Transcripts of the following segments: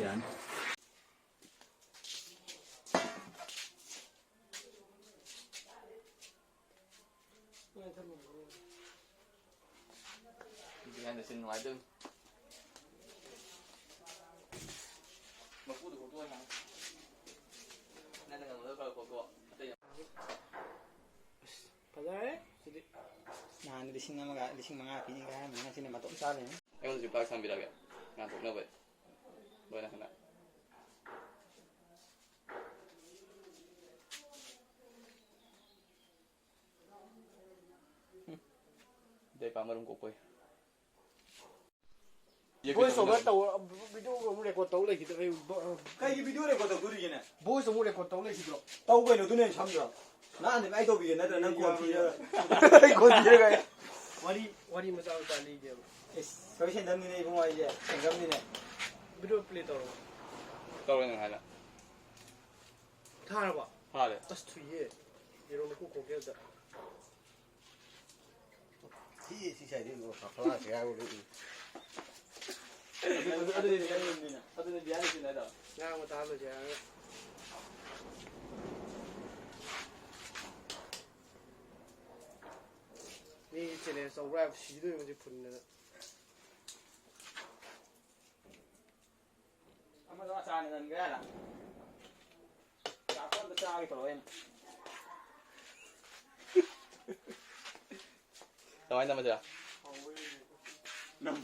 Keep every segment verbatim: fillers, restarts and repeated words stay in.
ꯌꯥꯅꯤ꯫ ꯕꯤꯍꯥꯏꯟꯗ ꯁꯤꯟ ꯅꯨꯡꯉꯥꯏꯗꯣꯏꯅꯤ꯫ ꯃꯄꯨꯗꯣ ꯀꯧꯊꯣꯛꯑꯣ ꯍꯥꯏ꯫ ꯅꯪꯅ ꯉꯝꯒꯗꯕ ꯈꯔ ꯀꯧꯊꯣꯛꯑꯣ꯫ ꯑꯇꯩ ꯑꯁ, ꯐꯖꯔꯦ ꯁꯤꯗꯤ꯫ ꯅꯍꯥꯟ ꯂꯤꯁꯤꯡ ꯑꯃꯒ ꯂꯤꯁꯤꯡ ꯃꯉꯥ ꯄꯤꯅꯤꯒ ꯍꯥꯏꯔꯝꯕꯅꯤ, ꯉꯁꯤꯅ ꯃꯇꯣꯝ ꯆꯥ ꯂꯩꯔꯝꯃꯦ꯫ ꯑꯩꯉꯣꯟꯗꯁꯨ ꯄꯥꯛ ꯊꯝꯕꯤꯔꯒꯦ, ꯉꯥꯟꯊꯣꯛꯅꯕ꯫ ꯂꯣꯏꯅ ꯍꯟꯅ꯫ ꯏꯄꯥ ꯃꯔꯨꯝ ꯀꯣꯛꯄꯩ꯫ Voice over ꯇꯧ, video ꯑꯃꯨꯛ record ꯇꯧ ꯂꯩꯈꯤꯗ꯭ꯔꯣ? ꯑꯩ ꯕ-, ꯀꯩꯒꯤ video record ꯇꯧꯗꯣꯔꯤꯒꯦꯅꯦ? Voice ꯑꯃꯨꯛ record ꯇꯧ ꯂꯩꯈꯤꯗ꯭ꯔꯣ? ꯇꯧ ꯀꯩꯅꯣ, ꯑꯗꯨꯅ ꯍꯦꯟꯅ ꯁꯝꯗ꯭ꯔꯣ? ꯅꯍꯥꯟꯗꯤ ꯑꯩ ꯇꯧꯕꯤꯒꯦ ꯅꯠꯇ꯭ꯔ ꯅꯪ ꯈꯣꯟ ꯊꯤꯔꯒ? ꯑꯩ ꯈꯣꯟ ꯊꯤꯔꯒ ꯑꯩ ꯋꯥꯔꯤ, ꯋꯥꯔꯤ ꯃꯆꯥ ꯃꯆꯥ ꯂꯤꯒꯦꯕ꯫ ꯏꯁ, ꯁꯣꯏ ꯁꯦꯟꯗꯝꯅꯤꯅꯦ ꯏꯕꯨꯡꯉꯣ ꯑꯩꯁꯦ, ꯁꯦꯟꯗꯝꯅꯤꯅꯦ꯫ Video play ꯇꯧꯔꯣ꯫ ꯇꯧꯔꯦ ꯅꯪ ꯍꯥꯏꯅ꯫ ꯊꯥꯔꯕꯣ? ꯊꯥꯔꯦ꯫ ꯑꯁ ꯊꯨꯏꯌꯦ꯫ ꯌꯦꯔꯨꯝ ꯃꯀꯨ ꯈꯣꯛꯀꯦ ꯑꯝꯇ꯫ ꯊꯤꯌꯦ ꯁꯤ ꯁꯥꯏꯗꯩ ꯐ꯭ꯂꯥꯁ ꯌꯥꯎꯔꯦ꯫ ꯑꯗꯨ, ꯑꯗꯨ, ꯑꯗꯨꯗꯤ ꯌꯥꯔꯣꯏꯗꯣꯏꯅꯤꯅ꯫ ꯑꯗꯨꯗꯤ ꯌꯥꯔꯣꯏꯗꯣꯏꯅꯦ ꯍꯥꯏꯗꯣ꯫ ꯉꯥꯡꯕ ꯇꯥꯍꯜꯂꯣꯏꯁꯦ ꯍꯥꯏꯔꯒ꯫ ꯃꯤ challenge ꯇꯧꯕ꯭ꯔꯥ ꯍꯥꯏꯕ ꯁꯤꯗꯣꯏꯅꯤ ꯃꯁꯤ ꯐꯨꯟꯗꯅ꯫ ꯑꯃꯗꯣ ꯑꯆꯥꯔꯅ ꯅꯟꯈ꯭ꯔꯦ ꯍꯥꯏꯔ? ꯆꯥꯛꯇꯣ ꯑꯝꯇ ꯆꯥꯒꯦ ꯇꯧꯔ ꯑꯩꯅ꯫ ꯀꯃꯥꯏꯅ ꯅꯝꯃꯁꯤꯔꯥ? ꯅꯝ꯫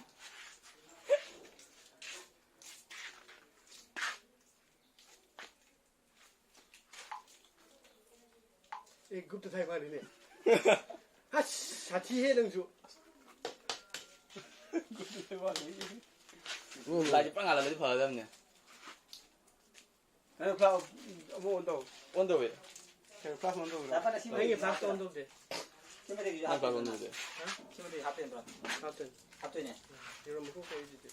ꯑꯦ, group ꯇ ꯊꯥꯏ ꯃꯥꯜꯂꯤꯅꯦ꯫ ꯑꯁ, ꯁꯥꯊꯤꯍꯦ ꯅꯪꯁꯨ꯫ Light ꯁꯦ ꯄꯨꯔꯥ ꯉꯥꯜꯍꯜꯂꯗꯤ ꯐꯒꯗꯕꯅꯦ꯫ ꯀꯩꯅꯣ, ꯐ꯭ꯂꯥ-, ꯑꯃꯨꯛ on ꯇꯧ꯫ On ꯇꯧꯋꯦ꯫ ꯀꯩꯅꯣ, flash on ꯇꯧꯕ꯭ꯔꯣ? ꯅꯪꯒꯤ flash on ꯇꯧꯗꯦ꯫ ꯅꯪ flash on ꯇꯧꯗꯦ꯫ ꯍꯥ? ꯁꯤꯃꯗꯤ ꯍꯥꯞꯇꯣꯏꯅꯦ꯫ ꯍꯥꯞꯇꯣꯏꯅꯦ꯫ ꯌꯦꯔꯨꯝ ꯃꯀꯨ ꯀꯩꯁꯤꯗꯤ꯫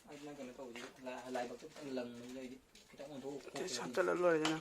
ꯑꯩ ꯅꯪ ꯀꯩꯅꯣ ꯇꯧꯕꯗꯤ ꯂꯥ-, ꯂꯥꯏꯕꯛꯇ ꯂꯪꯕꯗꯨꯗ ꯑꯩꯗꯤ ꯈꯤꯇꯪ ꯑꯣꯟꯊꯣꯛ ꯈꯣꯠꯈ꯭ꯔꯗꯤ꯫ ꯍꯥꯞꯆꯜꯂ ꯂꯣꯏꯔꯦꯗꯅ꯫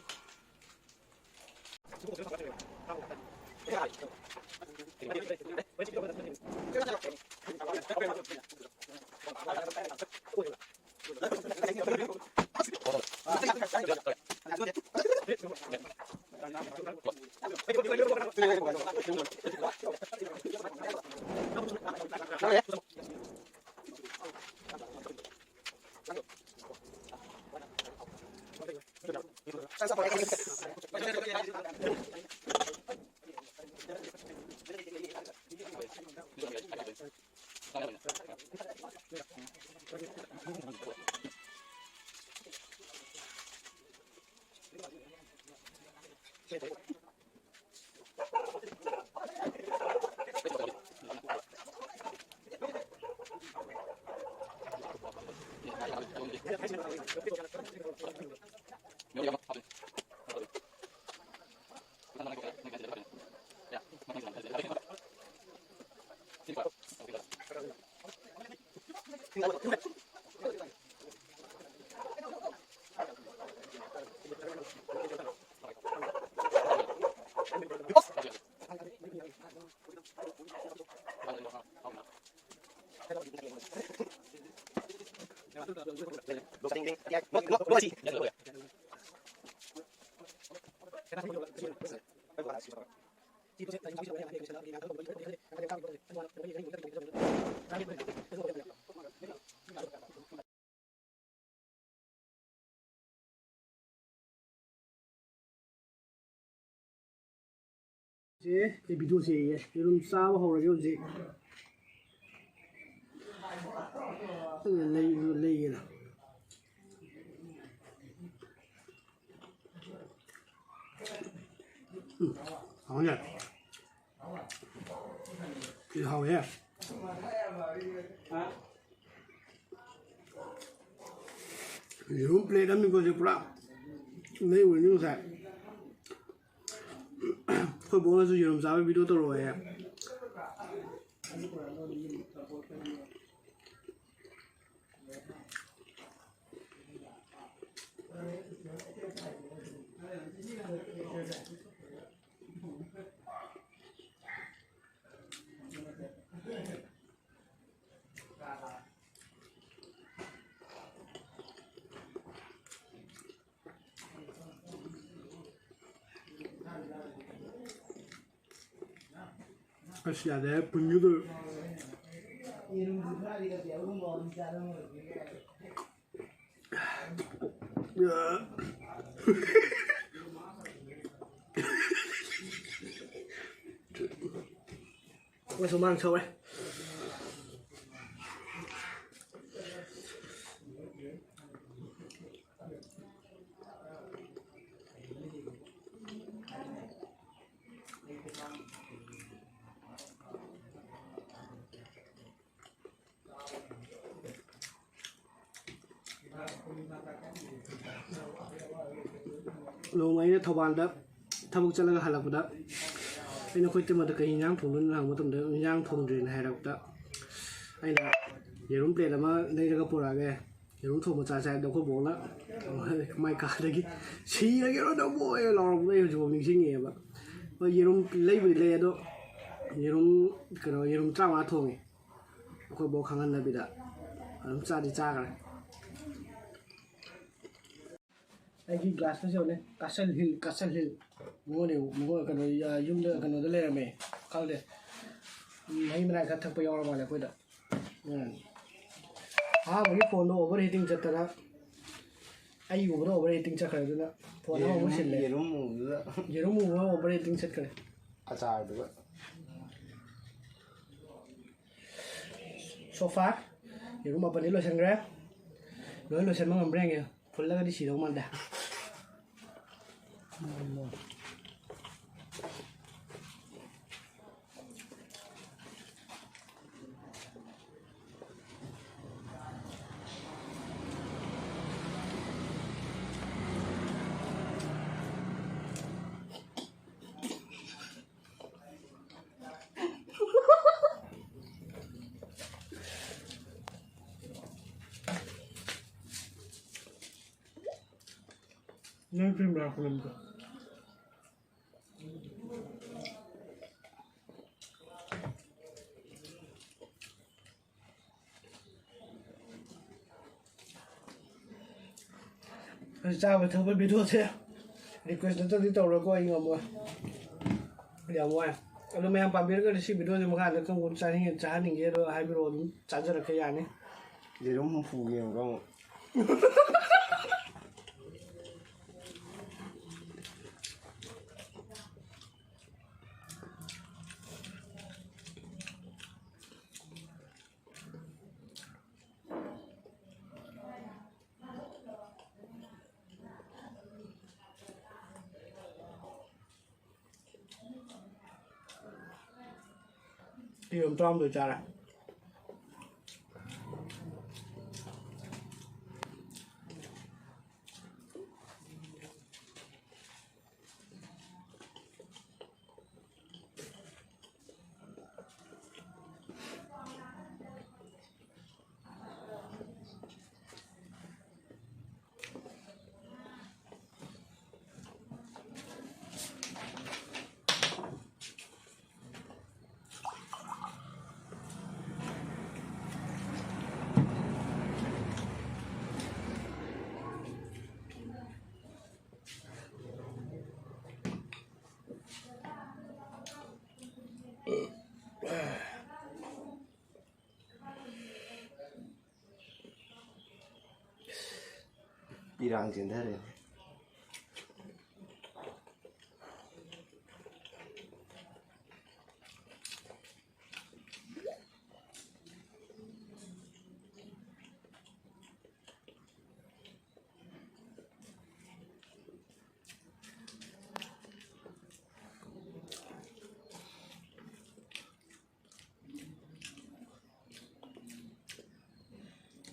ꯁꯦ, ꯑꯩ ꯚꯤꯗꯤꯑꯣꯁꯦ ꯌꯦꯡꯉꯦ꯫ ꯌꯦꯔꯨꯝ ꯆꯥꯕ ꯍꯧꯔꯒꯦ ꯍꯧꯖꯤꯛ꯫ ꯑꯩꯅ ꯂꯩ-, ꯂꯩꯒꯦꯅ꯫ ꯎꯝ, ꯍꯥꯎꯅꯦ꯫ ꯁꯤ ꯍꯥꯎꯋꯦꯍꯦ꯫ ꯌꯦꯔꯨꯝ ꯄ꯭ꯂꯦꯠ ꯑꯃꯅꯤꯀꯣ ꯁꯤ ꯄꯨꯔꯥ꯫ ꯂꯩꯔꯨꯔꯅꯤ ꯉꯁꯥꯏ꯫ ꯑꯩꯈꯣꯏ ꯕꯣꯛꯅꯁꯨ ꯌꯦꯔꯨꯝ ꯆꯥꯕꯒꯤ ꯚꯤꯗꯤꯑꯣ ꯇꯧꯔꯛꯑꯣꯌꯦ꯫ ꯑꯁ, ꯌꯥꯗꯦ, ꯄꯨꯟꯒꯗꯧꯔꯦ꯫ ꯑꯩꯈꯣꯏꯁꯨ ꯃꯥꯡ ꯁꯧꯔꯦ꯫ ꯅꯣꯡꯃ ꯑꯩꯅ ꯊꯧꯕꯥꯜꯗ ꯊꯕꯛ ꯆꯠꯂꯒ ꯍꯜꯂꯛꯄꯗ ꯑꯩꯅ ꯑꯩꯈꯣꯏ ꯇꯃꯗ ꯀꯩ ꯏꯟꯖꯥꯡ ꯊꯣꯡꯗꯣꯏꯅꯣ ꯍꯪꯕ ꯃꯇꯝꯗ ꯏꯟꯖꯥꯡ ꯊꯣꯡꯗ꯭ꯔꯦꯅ ꯍꯥꯏꯔꯛꯄꯗ ꯑꯩꯅ ꯌꯦꯔꯨꯝ ꯄ꯭ꯂꯦꯠ ꯑꯃ ꯂꯩꯔꯒ ꯄꯨꯔꯛꯑꯒꯦ, ꯌꯦꯔꯨꯝ ꯊꯣꯡꯕ ꯆꯥꯁꯦ ꯍꯥꯏꯕꯗ ꯑꯩꯈꯣꯏ ꯕꯣꯛꯅ ꯃꯥꯏ ꯀꯥꯗꯒꯤ "ꯁꯤꯔꯒꯦꯔꯣ ꯅꯪꯕꯨ" ꯂꯥꯎꯔꯛꯄꯗ ꯑꯩ ꯍꯧꯖꯤꯛꯐꯥꯎ ꯅꯤꯡꯁꯤꯡꯉꯛꯑꯦꯕ꯫ ꯍꯣꯏ, ꯌꯦꯔꯨꯝ ꯂꯩꯕꯨꯗꯤ ꯂꯩ, ꯑꯗꯣ ꯌꯦꯔꯨꯝ, ꯀꯩꯅꯣ, ꯌꯦꯔꯨꯝ ꯇꯔꯥꯃꯉꯥ ꯊꯣꯡꯉꯦ꯫ ꯑꯩꯈꯣꯏ ꯕꯣꯛ ꯈꯪꯍꯟꯗꯕꯤꯗ ꯑꯗꯨꯝ ꯆꯥꯗꯤ ꯆꯥꯈ꯭ꯔꯦ꯫ ꯑꯩꯒꯤ ꯒ꯭ꯂꯥꯁꯀꯁꯦ ꯌꯦꯡꯉꯨꯅꯦ, ꯀꯥꯁꯜ ꯍꯤꯜ, ꯀꯥꯁꯜ ꯍꯤꯜ꯫ ꯃꯤꯉꯣꯟꯗ, ꯃꯤꯉꯣꯟ ꯀꯩꯅꯣ, ꯌꯨꯝꯗ ꯀꯩꯅꯣꯗ ꯂꯩꯔꯝꯃꯦ, ꯈꯪꯗꯦ꯫ ꯃꯍꯤ ꯃꯅꯥꯏ ꯈꯔ ꯊꯛꯄ ꯌꯥꯎꯔ ꯃꯥꯜꯂꯦ ꯑꯩꯈꯣꯏꯗ꯫ ꯎꯝ꯫ ꯑꯍꯥꯟꯕꯒꯤ ꯐꯣꯟꯗꯣ ꯑꯣꯚꯔ ꯍꯤꯇꯤꯡ ꯆꯠꯇꯅ, ꯑꯩ ꯎꯕꯗ ꯑꯣꯚꯔ ꯍꯤꯇꯤꯡ ꯆꯠꯈ꯭ꯔꯦ, ꯑꯗꯨꯅ ꯐꯣꯟ ꯑꯃꯃꯨꯛ ꯁꯤꯜꯂꯦ꯫ ꯌꯦꯔꯨꯝ ꯎꯕꯗꯨꯗ꯫ ꯌꯦꯔꯨꯝ ꯎꯕꯗ ꯑꯣꯚꯔ ꯍꯤꯇꯤꯡ ꯆꯠꯈ꯭ꯔꯦ꯫ ꯑꯆꯥꯔꯗꯨꯒ꯫ ꯁꯣꯐꯥ ꯌꯦꯔꯨꯝ ꯃꯥꯄꯜꯗꯤ ꯂꯣꯏꯁꯤꯟꯈ꯭ꯔꯦ꯫ ꯂꯣꯏ ꯂꯣꯏꯁꯤꯟꯕ ꯉꯝꯕ꯭ꯔꯥ ꯌꯦꯡꯒꯦ꯫ ꯐꯨꯜꯂꯒꯗꯤ ꯁꯤꯗꯧ ꯃꯥꯟꯗꯦ꯫ ꯅꯪ ꯐꯤꯂꯝ ꯂꯥꯛꯄ ꯂꯝꯗꯣ꯫ ꯑꯩ ꯆꯥꯕ ꯊꯛꯄ ꯚꯤꯗꯤꯑꯣꯁꯦ ꯔꯤꯀ꯭ꯋꯦꯁ ꯅꯠꯇ꯭ꯔꯗꯤ ꯇꯧꯔꯣꯏꯀꯣ, ꯑꯩ ꯉꯝꯃꯣꯏ꯫ ꯌꯥꯝ ꯋꯥꯏ꯫ ꯑꯗꯣ ꯃꯌꯥꯝ ꯄꯥꯝꯕꯤꯔꯒꯗꯤ ꯁꯤ ꯚꯤꯗꯤꯑꯣꯁꯦ ꯃꯈꯥꯗ ꯀꯔꯝ ꯀꯔꯝ ꯆꯥꯅꯤꯡꯉꯦ, ꯆꯥꯍꯟꯅꯤꯡꯒꯦ ꯑꯗꯣ ꯍꯥꯏꯕꯤꯔꯛꯑꯣ, ꯑꯗꯨꯝ ꯆꯥꯖꯔꯛꯀꯦ, ꯌꯥꯅꯤ꯫ ꯌꯦꯔꯨꯝ ꯍꯨꯝꯐꯨꯒꯤ ꯑꯃꯨꯛꯀ ꯑꯃꯨꯛ꯫ ꯌꯦꯔꯨꯝ ꯇꯔꯥꯍꯨꯝꯗꯣꯏ ꯆꯥꯔꯦ꯫ ꯏꯔꯥꯡ ꯆꯦꯟꯊꯔꯦꯅꯦ꯫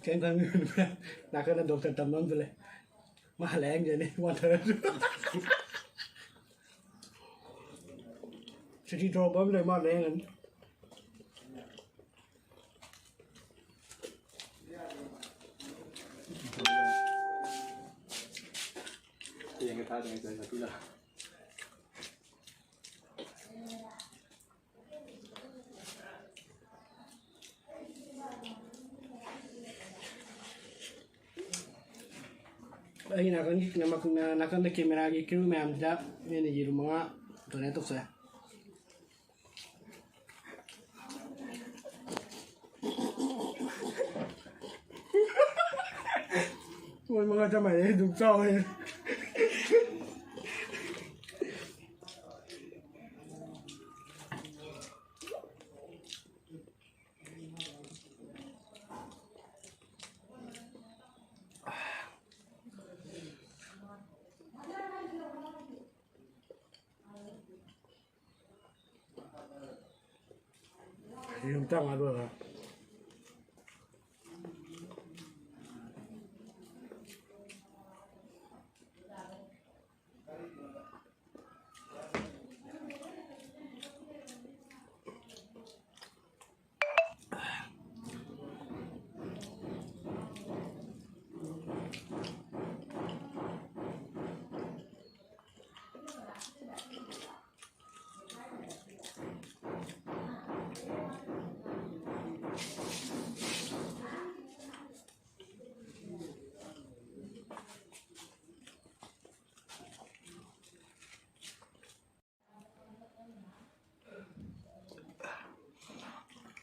ꯀꯩꯝ ꯈꯟꯕꯤꯔꯨꯅꯨ꯫ ꯅꯥꯀꯟꯗ ꯗꯣꯛꯇꯔ ꯇꯝꯕ ꯑꯃꯁꯨ ꯂꯩ꯫ ꯃꯥ ꯂꯥꯌꯦꯡꯖꯅꯤ, ꯋꯥꯟꯊꯔꯁꯨ꯫ ꯁꯨꯇꯤ ꯊꯣꯛꯂꯛꯄ ꯑꯃ ꯂꯩ, ꯃꯥ ꯂꯥꯌꯦꯡꯉꯅꯤ꯫ ꯍꯌꯦꯡꯒ ꯊꯥꯗꯉꯩ ꯆꯠꯂ ꯆꯠꯄꯤꯔ꯫ ꯑꯩ ꯅꯥꯀꯟꯒꯤ, ꯅꯥꯀꯟꯗ ꯀꯦꯃꯦꯔꯥꯒꯤ ꯀ꯭ꯔꯤꯎ ꯃꯌꯥꯝꯁꯤꯗ ꯑꯩꯅ ꯌꯦꯔꯨꯝ ꯃꯉꯥ ꯗꯣꯅꯦꯠ ꯇꯧꯖꯔꯦ꯫ ꯃꯣꯏ ꯃꯉꯥ ꯆꯞ ꯃꯥꯟꯅꯩ, ꯑꯗꯨꯝ ꯆꯥꯎꯋꯦ꯫ ꯌꯦꯔꯨꯝ ꯇꯔꯥꯃꯉꯥ ꯂꯣꯏꯈ꯭ꯔꯦ꯫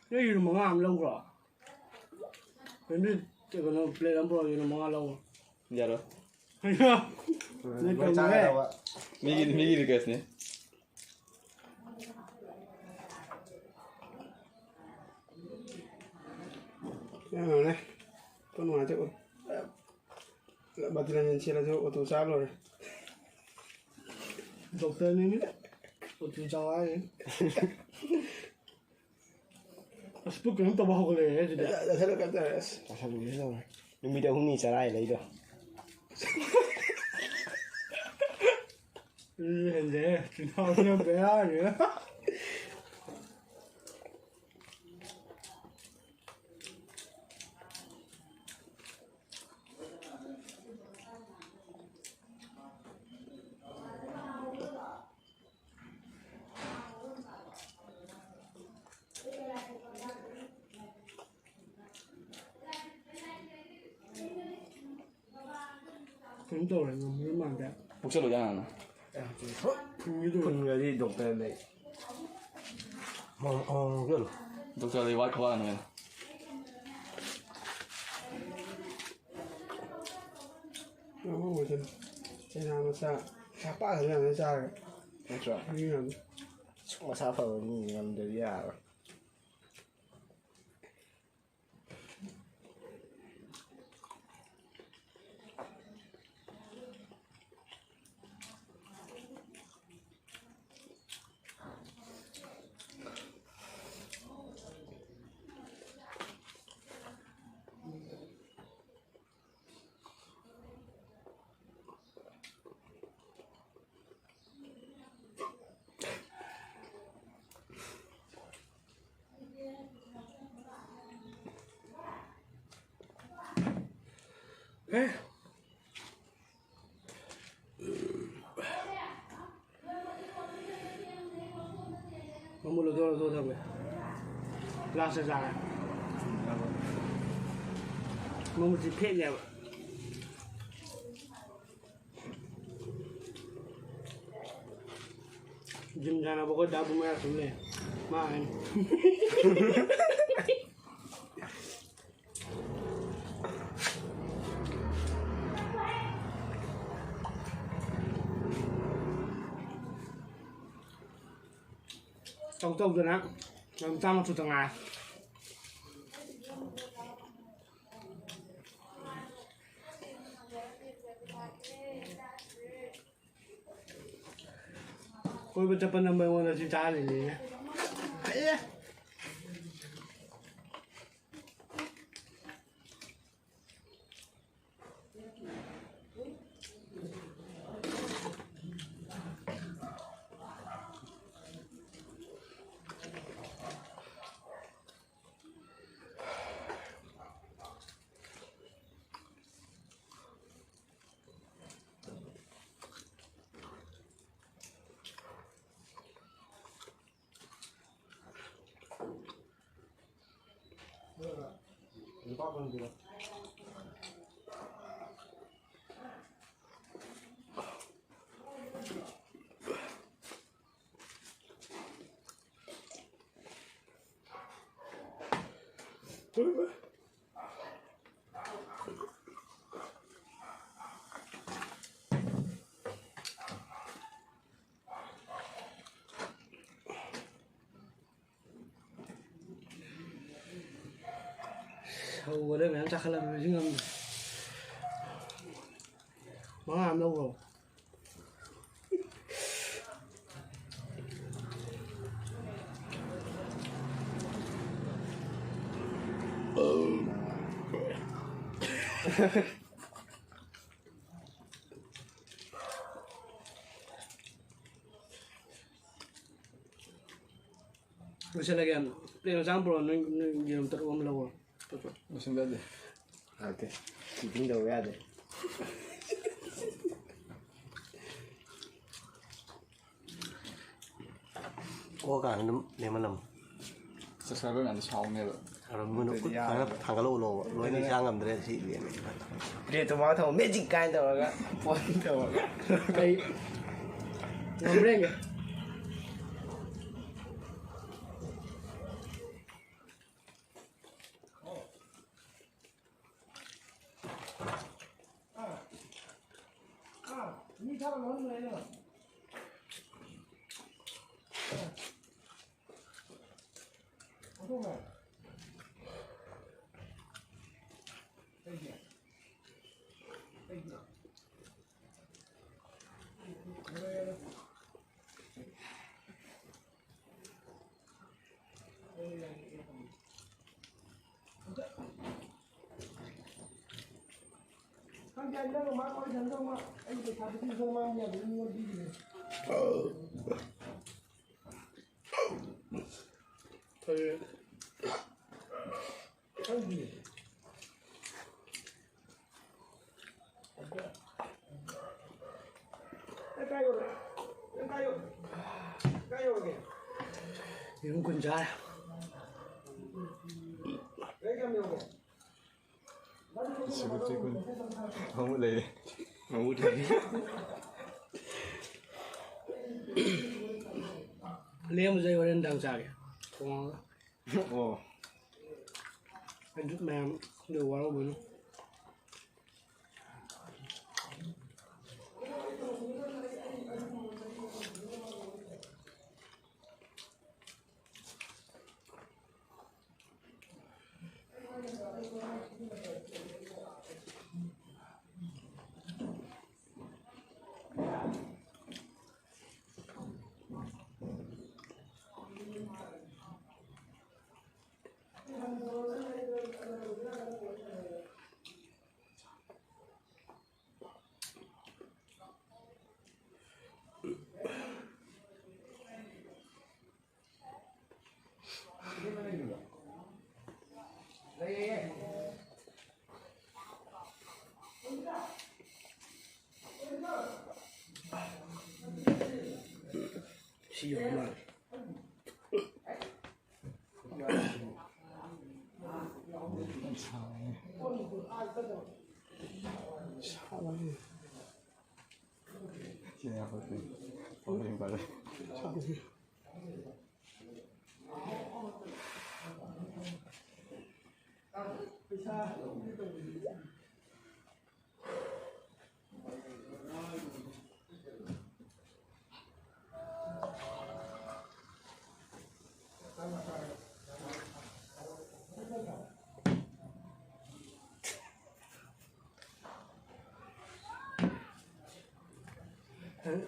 ꯅꯣꯏ ꯌꯦꯔꯨꯝ ꯃꯉꯥ ꯑꯃ ꯂꯧꯈ꯭ꯔꯣ꯫ ꯀꯩꯅꯣ, ꯀꯩꯅꯣ, ꯄ꯭ꯂꯦꯠ ꯑꯃ ꯄꯨꯔꯛꯑꯣ, ꯌꯦꯔꯨꯝ ꯃꯉꯥ ꯂꯧꯈ꯭ꯔꯣ꯫ ꯌꯥꯔꯣꯏ꯫ ꯅꯣꯏ ꯀꯪꯉꯦ꯫ ꯆꯥꯒꯗꯕ꯫ ꯃꯤꯒꯤ, ꯃꯤꯒꯤ request ꯅꯤ꯫ ꯌꯥꯝ ꯅꯨꯡꯉꯥꯏ꯫ ꯄꯨꯛ ꯅꯨꯡꯉꯥꯏꯇꯦ꯫ ꯕꯇꯤꯔꯟ ꯁꯦꯠꯂꯁꯨ ꯑꯣꯇꯣ ꯆꯥꯕ ꯂꯣꯏꯔꯦ꯫ ꯗꯣꯛꯇꯔꯅꯤꯅꯦ꯫ ꯑꯣꯇꯣ ꯆꯥꯕ ꯍꯥꯏꯅꯤ꯫ ꯑꯁ, ꯄꯨꯛ ꯀꯩꯅꯣꯝ ꯇꯧꯕ ꯍꯧꯒꯠꯂꯛꯑꯦ ꯁꯤꯗꯤ꯫ ꯆꯥꯁꯜꯂꯨ ꯀꯩꯝ ꯇꯧꯔꯣꯏ, ꯑꯁ꯫ ꯆꯥꯁꯜꯂꯨꯒꯦ ꯇꯧꯔꯦ꯫ ꯅꯨꯃꯤꯠ ꯑꯍꯨꯝꯅꯤ ꯆꯔꯥ ꯍꯦꯜꯂꯛꯏꯗꯣ꯫ ꯑꯗꯨꯗꯤ ꯍꯦꯟꯖꯔꯦ꯫ ꯆꯤꯟꯖꯥꯛꯁꯤꯅ ꯕꯦꯔꯥꯅꯤ꯫ ꯀꯩꯅꯣ ꯇꯧꯔꯦ, ꯉꯝꯃꯔꯣꯏ ꯃꯥꯟꯗꯦ꯫ ꯄꯨꯛꯆꯠꯂꯨ ꯌꯥꯅ꯫ ꯐꯨꯟꯒꯗꯤ ꯗꯣꯛꯇꯔ ꯂꯩ꯫ ꯑꯣ, ꯑꯣ, ꯆꯠꯂꯨ꯫ ꯗꯣꯛꯇꯔ ꯂꯩ ꯋꯥꯠ ꯈꯋꯥꯅ ꯍꯦꯟꯅ꯫ ꯑꯍꯨꯝ ꯑꯣꯏꯗꯣꯏꯅꯤ꯫ ꯆꯩꯅꯥ ꯃꯆꯥ ꯄꯥꯛ ꯄꯥꯛ ꯁꯥꯟꯅꯔꯒ ꯆꯥꯔꯒ꯫ ꯅꯠꯇ꯭ꯔꯣ? ꯃꯤ ꯌꯥꯝ ꯁꯨꯛ ꯃꯁꯥ ꯐꯕ ꯃꯤ ꯉꯝꯗ꯭ꯔꯗꯤ ꯌꯥꯔꯣꯏ꯫ ꯃꯃꯨꯠ ꯂꯧꯊꯣꯛ ꯂꯧꯊꯣꯛ ꯊꯝꯃꯦ꯫ ꯂꯥꯁꯇ ꯆꯥꯔꯦ꯫ ꯃꯃꯨꯠꯁꯤ ꯐꯦꯛꯅꯦꯕ꯫ ꯖꯤꯝ ꯁꯥꯟꯅꯕ ꯑꯩꯈꯣꯏ ꯗꯥ ꯕꯨ ꯃꯌꯥ ꯁꯨꯝ ꯂꯩ꯫ ꯃꯥ ꯍꯥꯏꯅꯤ꯫ ꯇꯧꯗꯅ ꯃꯆꯥ ꯃꯁꯨꯇ ꯉꯥꯏ꯫ ꯀꯣꯏꯕ ꯆꯠꯄ ꯅꯝꯕ ꯑꯩꯉꯣꯟꯗ ꯁꯤ ꯆꯥꯍꯜꯂꯤꯅꯦ꯫ ꯑꯦ꯫ ꯍꯧꯕꯗ ꯃꯌꯥꯝ ꯆꯥꯈꯠꯂꯝꯃꯦ, ꯍꯧꯖꯤꯛ ꯉꯝꯗ꯭ꯔꯦ꯫ ꯃꯉꯥ ꯑꯃ ꯂꯧꯈ꯭ꯔꯣ꯫ ꯂꯣꯏꯁꯤꯜꯂꯒꯦ꯫ ꯄ꯭ꯂꯦꯠ ꯃꯆꯥ ꯑꯃ ꯄꯨꯔꯛꯑꯣ, ꯅꯣꯏ, ꯅꯣꯏ ꯌꯦꯔꯨꯝ ꯇꯔꯨꯛ ꯑꯃ ꯂꯧꯔꯣ꯫ ꯂꯣꯏꯁꯤꯟꯕ ꯌꯥꯗꯦ꯫ ꯌꯥꯗꯦ꯫ ꯆꯤꯇꯤꯡ ꯇꯧꯕ ꯌꯥꯗꯦ꯫ ꯑꯣꯛꯑꯀꯥꯟꯗ ꯑꯗꯨꯝ ꯂꯦꯝꯍꯜꯂꯝꯃꯣ꯫ Subscriber ꯃꯌꯥꯝꯗꯣ ꯁꯥꯎꯅꯦꯕ꯫ ꯑꯗꯨꯝ ꯃꯣꯏꯅ ꯈꯨꯠ ꯐꯖꯅ ꯊꯥꯡꯒꯠꯂꯛꯎ ꯂꯣꯕ꯫ ꯂꯣꯏꯅ ꯆꯥ ꯉꯝꯗ꯭ꯔꯦ ꯁꯤ ꯂꯦꯝꯃꯦ꯫ Plate ꯇꯣ ꯃꯥ ꯊꯝꯃꯣ, magic ꯀꯥꯏꯅ ꯇꯧꯔꯒ, ꯄꯣꯠ ꯇꯧꯔꯒ꯫ ꯑꯩ ꯉꯝꯕ꯭ꯔꯥ ꯌꯦꯡꯒꯦ꯫ ꯌꯦꯔꯨꯝ ꯀꯨꯟ ꯆꯥꯔꯦ꯫ ꯁꯤꯕꯨꯛꯁꯤ ꯀꯨꯟ꯫ ꯃꯃꯨꯠ ꯂꯩꯔꯦ꯫ ꯃꯃꯨꯠ ꯂꯩꯔꯦ꯫ ꯂꯦꯝꯕꯁꯦ ꯑꯩ ꯍꯣꯔꯦꯟ ꯅꯨꯡꯗꯥꯡ ꯆꯥꯒꯦ꯫ ꯊꯣꯡꯉꯒ꯫ ꯑꯣ꯫ ꯑꯗꯨ ꯃꯌꯥꯝ ꯑꯗꯨ ꯋꯥꯔꯧꯕꯅꯨ꯫ ꯁꯤ ꯌꯧꯔ ꯃꯥꯜꯂꯦ꯫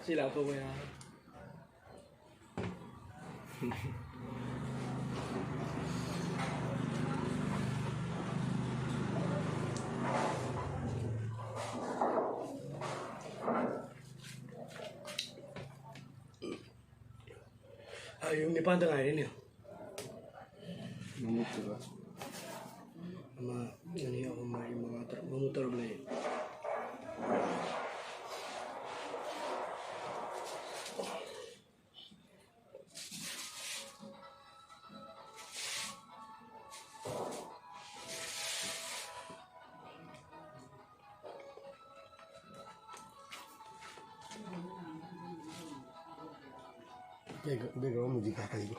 ꯁꯤ ꯂꯥꯎꯊꯣꯛꯄ ꯌꯥ꯫ ꯑꯥ, ꯌꯨꯝ ꯅꯤꯄꯥꯟꯗ ꯉꯥꯏꯔꯦꯅꯦ꯫ ꯃꯃꯨꯠꯇꯨꯒ꯫ ꯑꯃ, ꯑꯅꯤ, ꯑꯍꯨꯝ, ꯃꯔꯤ, ꯃꯉꯥ, ꯇꯔꯨꯛ꯫ ꯃꯃꯨꯠ ꯇꯔꯨꯛ ꯂꯩ꯫ Background music ꯍꯥꯞꯄꯛꯏꯗꯣ꯫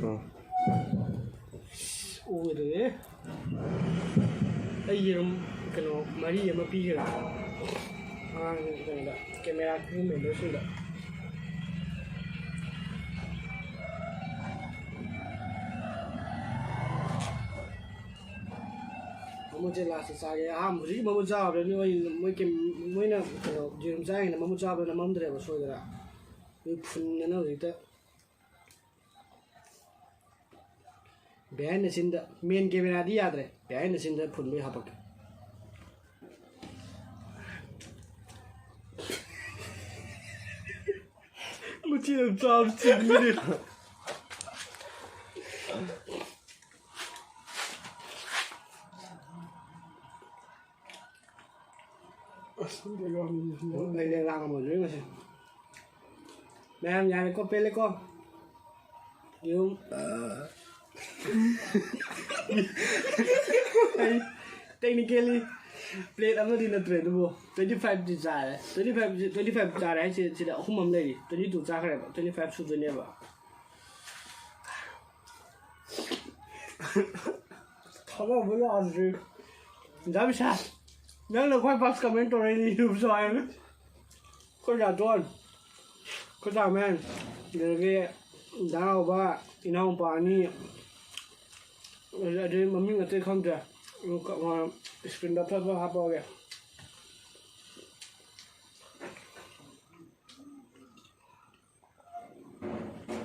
ꯎꯝ꯫ ꯑꯣꯏꯔꯦ꯫ ꯑꯩ ꯌꯦꯔꯨꯝ ꯀꯩꯅꯣ ꯃꯔꯤ ꯑꯃ ꯄꯤꯈ꯭ꯔꯦ꯫ ꯑꯉꯥꯡ ꯀꯩꯅꯣꯗ, camera crew memberꯁꯤꯡꯗ꯫ ꯃꯃꯨꯠꯁꯦ lastꯇ ꯆꯥꯒꯦ꯫ ꯑꯍꯥꯟꯕ ꯍꯧꯖꯤꯛꯀꯤ ꯃꯃꯨꯠ ꯆꯥꯕꯗꯅꯤ ꯃꯣꯏ, ꯃꯣꯏ ꯀꯩ-, ꯃꯣꯏꯅ ꯀꯩꯅꯣ ꯌꯦꯔꯨꯝ ꯆꯥꯔꯤꯉꯩꯗ ꯃꯃꯨꯠ ꯆꯥꯕꯗ ꯅꯝꯃꯝꯗ꯭ꯔꯦꯕ ꯁꯣꯏꯗꯅ꯫ ꯃꯣꯏ ꯐꯨꯟꯗꯅ ꯍꯧꯖꯤꯛꯇ behind the sceneꯗ, main cameraꯗꯤ ꯌꯥꯗ꯭ꯔꯦ, behind the sceneꯗ ꯐꯨꯟꯕꯩ ꯍꯥꯄꯛꯀꯦ꯫ ꯃꯆꯦ ꯌꯥꯝ ꯆꯥꯕ ꯆꯤꯡꯕꯅꯦ꯫ ꯑꯁ, ꯈꯪꯗꯦ, ꯌꯥꯝ ꯂꯩ, ꯂꯩ, ꯂꯥꯡꯉꯝꯃꯣꯏꯗꯣꯏ ꯉꯁꯤ꯫ ꯃꯌꯥꯝ ꯌꯥꯔꯦꯀꯣ, ꯄꯦꯜꯂꯦꯀꯣ? ꯌꯦꯔꯨꯝ꯫ ꯑꯩ technically plate ꯑꯃꯗꯤ ꯅꯠꯇ꯭ꯔꯦ, ꯑꯗꯨꯕꯨ twenty fiveꯇꯤ ꯆꯥꯔꯦ꯫ Twenty five, twenty five ꯆꯥꯔꯦ ꯍꯥꯏꯁꯦ, ꯁꯤꯗ ꯑꯍꯨꯝ ꯑꯃ ꯂꯩꯔꯤ꯫ Twenty two ꯆꯥꯈ꯭ꯔꯦꯕ, twenty five ꯁꯨꯗꯣꯏꯅꯦꯕ꯫ ꯊꯕꯛ ꯑꯃ ꯌꯥꯗ꯭ꯔꯤ꯫ ꯗꯥ ꯕꯤꯁꯥꯜ, ꯅꯪꯅ ꯈ꯭ꯋꯥꯏ first comment ꯇꯧꯔꯛꯏꯅꯦ YouTube ꯆꯥꯎ ꯍꯥꯏꯅ꯫ ꯑꯩꯈꯣꯏ ꯗꯥꯇꯣꯟ, ꯑꯩꯈꯣꯏ ꯗꯥꯃꯦꯟ, ꯑꯗꯒꯤ ꯗꯥ ꯅꯥꯎꯕ, ꯏꯅꯥꯎꯄꯥ ꯑꯅꯤ, ꯑꯗꯩ ꯃꯃꯤꯡ ꯑꯇꯩ ꯈꯪꯗ꯭ꯔꯦ꯫ ꯏꯁꯀ꯭ꯔꯤꯟꯗ ꯐꯠ ꯐꯠ ꯍꯥꯞꯄꯛꯑꯒꯦ꯫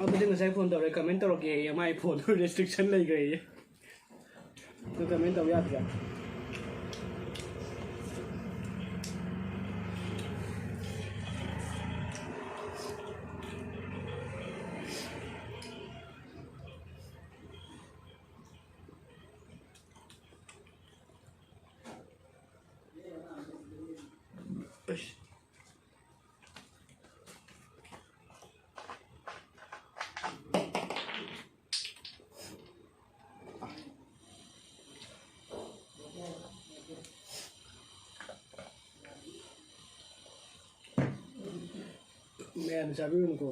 ꯑꯗꯨꯗꯤ ꯉꯁꯥꯏ ꯐꯣꯟ ꯇꯧꯔꯦ, ꯀꯃꯦꯟ ꯇꯧꯔꯛꯀꯦ, ꯃꯥꯏ ꯐꯣꯟꯗꯣ ꯔꯦꯁꯇ꯭ꯔꯤꯛꯁꯟ ꯂꯩꯈ꯭ꯔꯦ꯫ ꯅꯪ ꯀꯃꯦꯟ ꯇꯧ ꯌꯥꯗ꯭ꯔꯦ꯫ ꯑꯁ꯫ ꯃꯌꯥꯝ ꯆꯥꯕꯤꯌꯨꯅꯀꯣ꯫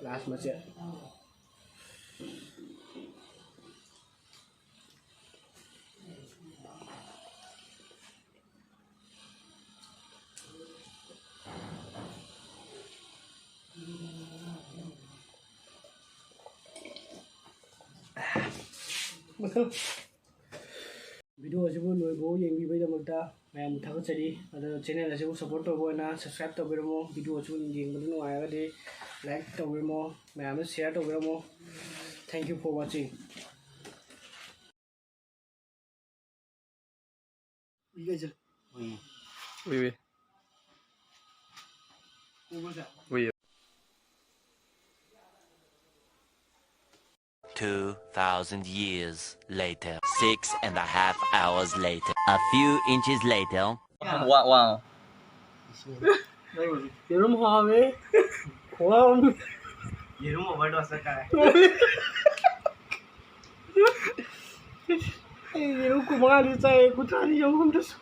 ꯂꯥꯁ ꯃꯆꯦꯠ꯫ ꯚꯤꯗꯤꯑꯣ ꯑꯁꯤꯕꯨ ꯂꯣꯏꯕꯐꯥꯎ ꯌꯦꯡꯕꯤꯕꯒꯤꯗꯃꯛꯇ ꯃꯌꯥꯝꯕꯨ ꯊꯥꯒꯠꯆꯔꯤ꯫ ꯑꯗꯣ ꯆꯦꯅꯦꯜ ꯑꯁꯤꯕꯨ ꯁꯞꯄꯣꯔꯠ ꯇꯧꯕ ꯑꯣꯏꯅ ꯁꯕꯁꯀ꯭ꯔꯥꯏꯕ ꯇꯧꯕꯤꯔꯝꯃꯣ꯫ ꯚꯤꯗꯤꯑꯣ ꯑꯁꯤꯕꯨ ꯌꯦꯡꯕꯗ ꯅꯨꯡꯉꯥꯏꯔꯒꯗꯤ ꯂꯥꯏꯛ ꯇꯧꯕꯤꯔꯝꯃꯣ, ꯃꯌꯥꯝꯗ ꯁꯤꯌꯔ ꯇꯧꯕꯤꯔꯝꯃꯣ꯫ Thank you for watching. ꯎꯏ ꯀꯩꯁꯦ? ꯎꯏ꯫ ꯎꯏ, ꯎꯏ꯫ ꯎꯕꯁꯦ? ꯎꯏ꯫ Two thousand years later. Six and a half hours later. A few inches later. Wow, wow. ꯌꯦꯔꯨꯝ ꯍꯥꯎꯋꯦ꯫ ꯈꯨꯍꯥꯎ ꯑꯃ꯫ ꯌꯦꯔꯨꯝ overdose ꯇꯥꯔꯦ꯫ ꯑꯩ ꯌꯦꯔꯨꯝ ꯀꯨꯟꯃꯉꯥꯗꯤ ꯆꯥꯏ, ꯀꯨꯟꯊ꯭ꯔꯥꯗꯤ ꯌꯧ ꯉꯝꯗ꯭ꯔꯁꯨ꯫